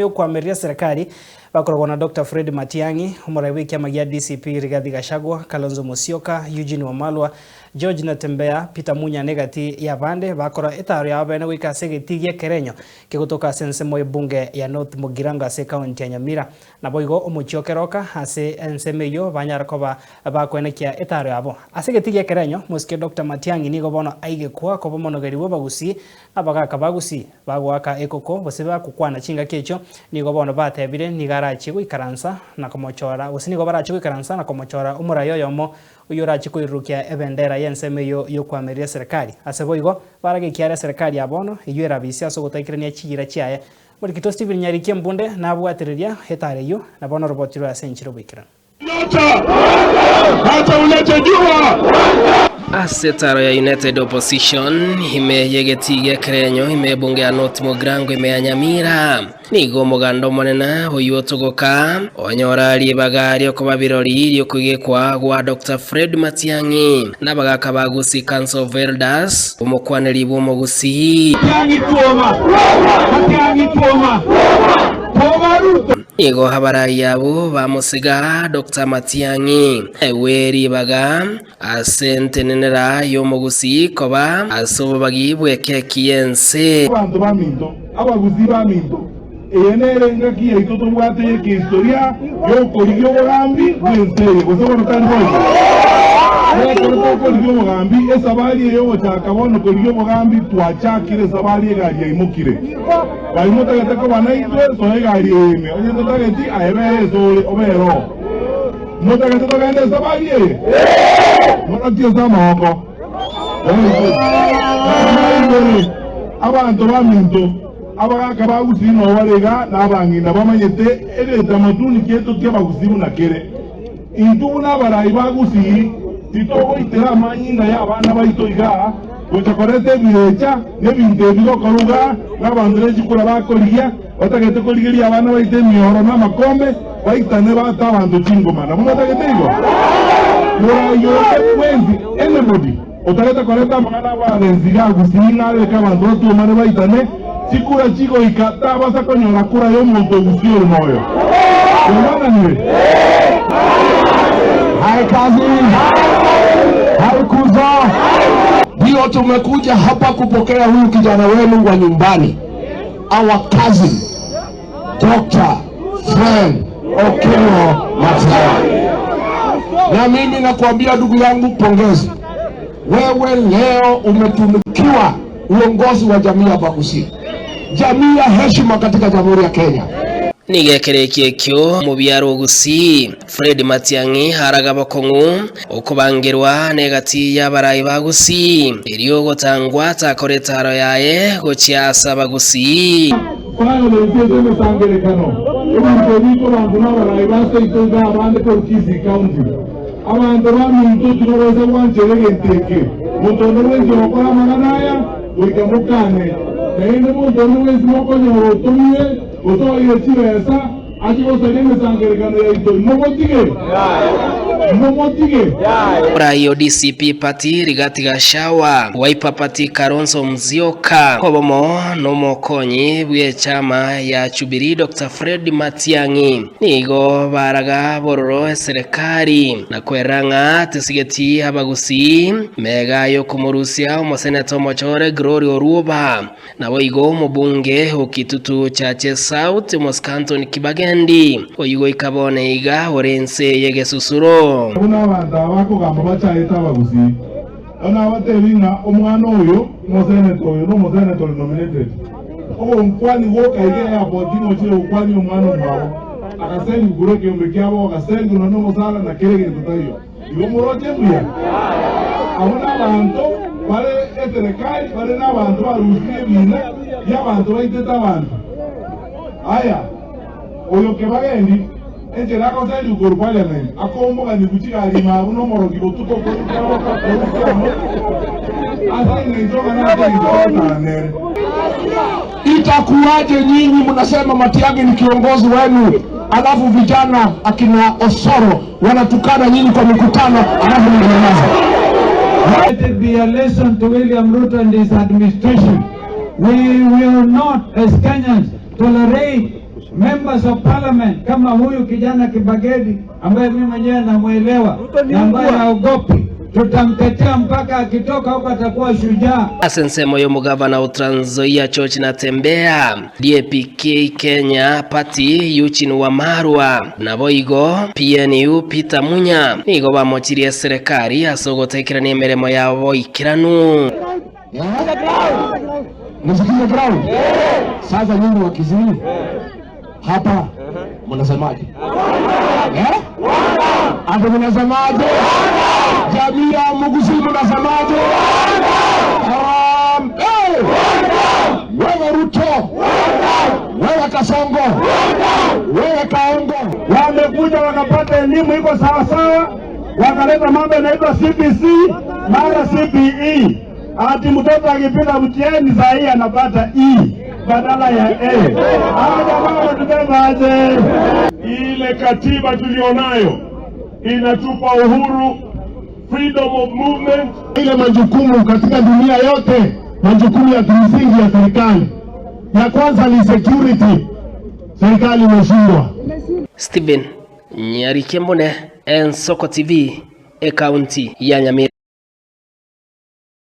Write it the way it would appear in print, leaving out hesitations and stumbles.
Y'okoamereria serikali bakorogwa na Doctor Fred Matiang'i, omorai bw'ekiama gia DCP Rigathi Gachagua, Kalonzo Musyoka, Eugene Wamalwa, George Natembeya, Peter Munya na egati y'abande bakora etaaro yabo bene goika ase egetii gi'ekerenyo kegotoka ase ensemo y'ebunge ya North Mugirango ase ekaunti ya Nyamira. Naboigo omochie o Keroka ase ensemo eyio banyare koba bakoenekia etaaro yabo. Ase egetii gi'ekerenyo, mosike Doctor Matiang'i nigo bono aigekwa koba omonogeri bw'abagusii Abagaaka ba Gusii bagoaka ekoko gose bagokwana chingaki echio, nigo bono batebire nigo arachie goikaransa na komochora, gose nigo barachie goikaransa na komochora omorai oyomo oyio orachie koirurukia ebendera y'ensemo eyio y'okoamereria eserekari. Ase boigo, barage ekiara eserekari ya bono, eyio erabisie ase ogotaikerania chiira chiaye. Morikito Stephen Nyariki Embunde nabwatereria etara eyio, na bono oroboti rwe ase enchera oboikeranu. Ase etaro ya United Opposition ime y'egetii gia Kerenyo ime y'ebunge ya North Mugirango ime ya Nyamira nigo omoganda omonene oyio otogoka onyora ribaga riokoba birori riokoigekwa gwa Doctor Fred Matiang'i na abagaka ba Gusii Council of Elders omokwaneri bw'omogusii. Nigo abarai abwo bamosiga Doctor Matiang'i aigwe ribaga ase entenenera y'omogusii koba ase obobagi bw'ekeki y'ense. Abanto baminto, abagusii baminto, eye nere engaki yaito tobwate y'ekehistoria y'okorigia obogambi bw'ense eye, gose bono tari boigo? Ekero tokorigia obogambi, esabari eye y'ogochaka bono korigia obogambi, twachakire esabari egari yaimokire. Baria motagete koba naintwe, soa egari eye ime, onye totageti, aye bera esore, obere oo. Motagete togende esabari eye? Morokie ase amaboko. Naende abanto baminto, abagaaka ba Gusii noo bare iga, na abang'ina bamanyete egetamaduni kiaito ki'Abagusii buna kere. Intwe buna abarai ba Gusii titogoitera amanyinga y'abana baito igaa, gocha koreta ebirecha na ebinto ebi gokorwa igaa, na abanto ne chikura bakorigia, batagete korigeria abana baito emioro na amakombe, baitane baate abanto chingoma. Nabo motagete igo? Morai onde bwensi, anybody, otagete koreta amang'ana 'abarensi igaa Gusii ng'a areke abanto batuomane baitane, chikura chigoika tabasa konyora kura y'omonto o Gusii ore moyo. Twamananire? Hai kazi, hai kuzo. Ndio tumekuja hapa kupokea huyu kijana wenu wa nyumbani, our cousin Dr. Fred Okengo Matiang'i. Na mimi nakuambia ndugu yangu, pongezi wewe, leo umetunukiwa uongozi wa jamii ya Bagusi, jamii ya heshima katika Jamhuri ya Kenya. Nigo ekerekia ekio mobiaro o Gusii, Fred Matiang'i araga bokong'u okobangerwa negati y'abarai ba Gusii, erio ogotangwa takora etaaro yaye gochia ase Abagusii. Violence ase emesangerekano, ebinto ebi kobanto nabarai ba seito iga abande korwa Kisii County. Abanto baminto timobaisa gwanchera egento eke. Monto onde bwensi ogokora amang'ana aya, goika mokane. Naende monto onde bwensi mokonyora otomire, gose oeire chibesa, ache gosaria emesangererekano yaito, imomotige? Imomotige? Omorai o DCP Party Rigathi Gachagua, Wiper Party Kalonzo Musyoka, obomo nomokonyi bw'echama ya Jubilee Doctor Fred Matiang'i nigo baraga bororo eserekari na kwerera ng'a tesigeti abagusii mega yokomorusia omoseneta omochore Gloria Orwoba. Naboigo omobunge o Kitutu Chache South, Omosike Anthony Kibagendi, oyio goika bono iga ore inse y'egesusuro. Buna abanto aba bakogamba bachayete abagusii, bono nabatebi ng'a omwana oyo nomoseneta oyo nomoseneta ore nominated. Ogonkwani gwoka iga airport ng'a ochire gokwania omwana omwabo, agasenigwa korwa ekeombe kiabo, agasenigwa nonya nomosara na kera egento taiyo. Igo moroche mbuya? Abwo nabanto bare eserekari bare nabanto barusirie ebiina bi'abanto baitete abanto. Aya, oyo Kebagendi, enchera agoserigwa korwa parliament, akomboganigwa chigari ime abwo nomorogi botuko korwa kiaboka korwa kiamo, ase engencho ng'a nase engencho bagotara nere. Itakuwaje nyinyi mnasema Matiang'i ni kiongozi wenu, alafu vijana akina Osoro wanatukana nyinyi kwa mikutano, alafu mnanyamaza? Let it be a lesson to William Ruto and his administration. We will not, as Kenyans, tolerate Members of Parliament kama huyu kijana Kibagedi ambaye mimi mwenyewe namwelewa na ambaye haogopi, tutamtetea mpaka akitoka huko atakuwa shujaa. Ase ensemo y'omogavana o Trans Nzoia George Natembeya, DAP-K Kenya Party Eugene Wamalwa, naboigo PNU Peter Munya nigo bamochirie eserekari ase ogotekerania emeremo yabo boikeranu. Nisikize ground. Sasa nyinyi wa Kisii hapa mnasemaje? Eh? Hapo mnasemaje? Jamii ya Mugusii mnasemaje? Harambee! Wewe Ruto, wewe Kasongo, wewe Kaongo. Wamekuja wakapata elimu iko sawasawa, wakaleta mambo yanaitwa CBC mara CBE. Ati mtoto akipita mtihani saa hii anapata E badala ya A. Hawa jamaa wanatubeba aje? Ile katiba tulionayo inatupa uhuru, freedom of movement. Ile majukumu katika dunia yote, majukumu ya kimsingi ya serikali, ya kwanza ni security. Serikali imeshindwa. Stephen Nyarikembone, Ensoko TV, ekaunti ya Nyamira.